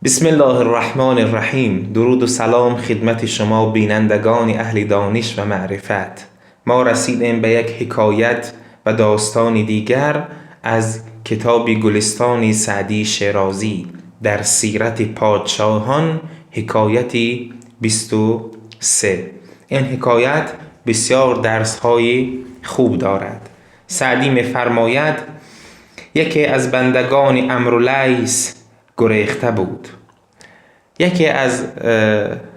بسم الله الرحمن الرحیم. درود و سلام خدمت شما بینندگان اهل دانش و معرفت. ما رسیدیم به یک حکایت و داستان دیگر از کتاب گلستان سعدی شیرازی در سیرت پادشاهان، حکایت 23. این حکایت بسیار درس های خوب دارد. سعدی می‌فرماید یکی از بندگان عمرولیث گریخته بود. یکی از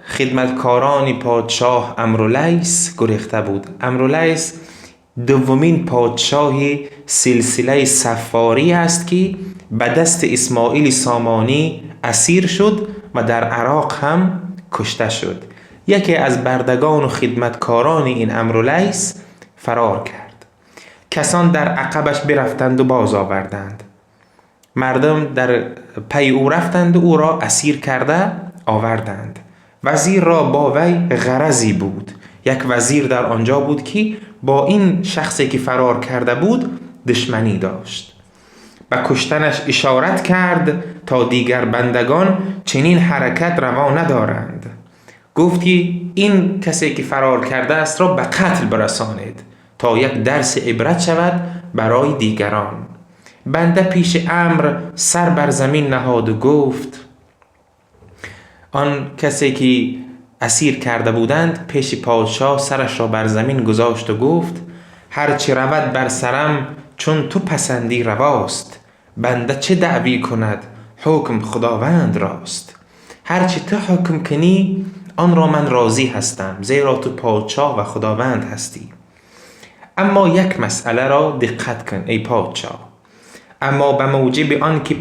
خدمتکاران پادشاه عمرولیث گریخته بود. عمرولیث دومین پادشاه سلسله صفاری است که به دست اسماعیل سامانی اسیر شد و در عراق هم کشته شد. یکی از بردگان و خدمتکاران این عمرولیث فرار کرد. کسان در عقبش برفتند و باز آوردند. مردم در پی او رفتند و او را اسیر کرده آوردند. وزیر را با وی غرضی بود. یک وزیر در آنجا بود که با این شخصی که فرار کرده بود دشمنی داشت. به کشتنش اشارت کرد تا دیگر بندگان چنین حرکت روا ندارند. گفت که این کسی که فرار کرده است را به قتل برسانید تا یک درس عبرت شود برای دیگران. بنده پیش امر سر بر زمین نهاد و گفت، آن کسی که اسیر کرده بودند پیش پادشاه سرش را بر زمین گذاشت و گفت هرچه رود بر سرم چون تو پسندی رواست. بنده چه دعوی کند، حکم خداوند راست. هرچه تو حکم کنی آن را من راضی هستم، زیرا تو پادشاه و خداوند هستی. اما یک مسئله را دقت کن ای پادشاه. اما به موجب آن که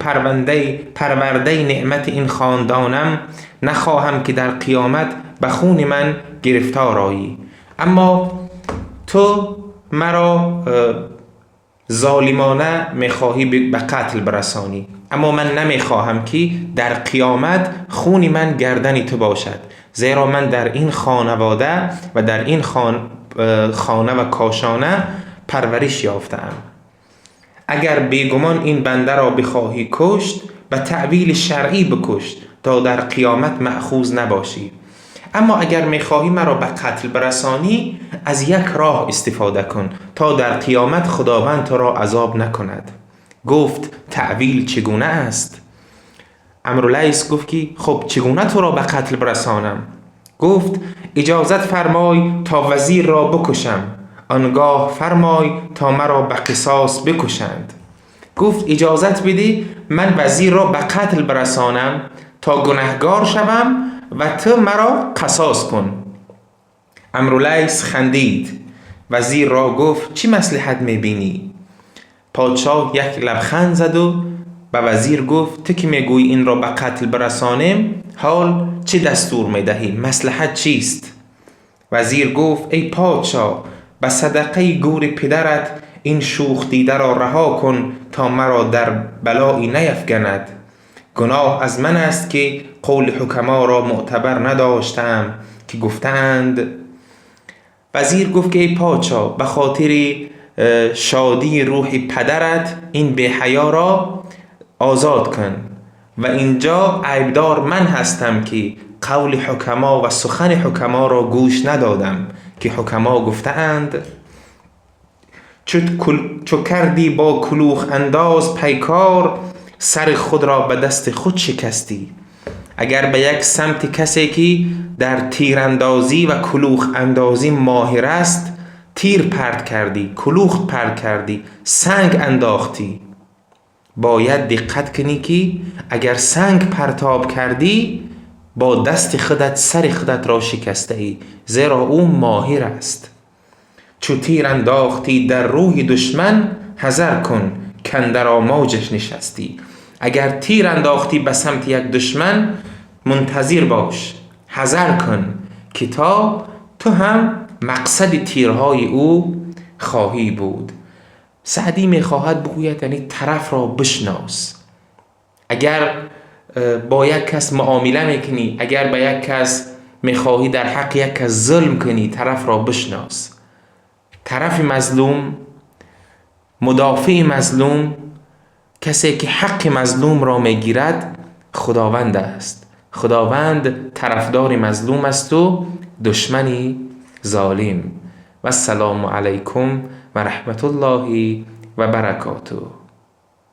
پرورده نعمت این خاندانم، نخواهم که در قیامت به خون من گرفتار آیی. اما تو مرا ظالمانه میخواهی به قتل برسانی، اما من نمیخواهم که در قیامت خون من گردن تو باشد، زیرا من در این خانواده و در این خانه و کاشانه پرورش یافتم. اگر بیگمان این بنده را بخواهی کشت، به تأویل شرعی بکشت تا در قیامت مأخوذ نباشی. اما اگر میخواهی مرا به قتل برسانی، از یک راه استفاده کن تا در قیامت خداوند تو را عذاب نکند. گفت تأویل چگونه است؟ عمرولیث گفت که خب چگونه تو را به قتل برسانم؟ گفت اجازت فرمای تا وزیر را بکشم، آنگاه فرمای تا مرا به قصاص بکشند. گفت اجازت بده من وزیر را به قتل برسانم تا گنهگار شوم و تو مرا قصاص کن. عمرولیث خندید. وزیر را گفت چی مصلحت میبینی؟ پادشاه یک لبخند زد و به وزیر گفت تو که میگویی این را به قتل برسانیم، حال چه دستور میدهی؟ مصلحت چیست؟ وزیر گفت ای پادشاه، به صدقه گور پدرت این شوخ دیده را رها کن تا مرا در بلایی نیفگند. گناه از من است که قول حکما را معتبر نداشتم که گفتند. وزیر گفت که ای پادشاه، به خاطر شادی روح پدرت این بی حیا را آزاد کن و اینجا عیبدار من هستم که قول حکما و سخن حکما را گوش ندادم که حکما گفتند چو کردی با کلوخ انداز پیکار، سر خود را به دست خود شکستی. اگر به یک سمت کسی که در تیراندازی و کلوخ اندازی ماهر است تیر پرت کردی، کلوخ پرت کردی، سنگ انداختی، باید دقت کنی که اگر سنگ پرتاب کردی با دست خودت سر خودت را شکسته ای، زیرا او ماهر است. چو تیر انداختی در روی دشمن، حذر کن کاندر آماجش نشستی. اگر تیر انداختی به سمت یک دشمن، منتظر باش، حذر کن که تا تو هم مقصد تیرهای او خواهی بود. سعدی میخواهد بگوید یعنی طرف را بشناس. اگر با یک کس معامله میکنی، اگر به یک کس میخواهی در حق یک کس ظلم کنی، طرف را بشناس. طرف مظلوم، مدافع مظلوم، کسی که حق مظلوم را میگیرد، خداوند Худованд аст. Худованд тарафдори мазлум аст ва душмани золим. Вассалому алайкум ва раҳматуллоҳи ва баракотуҳ.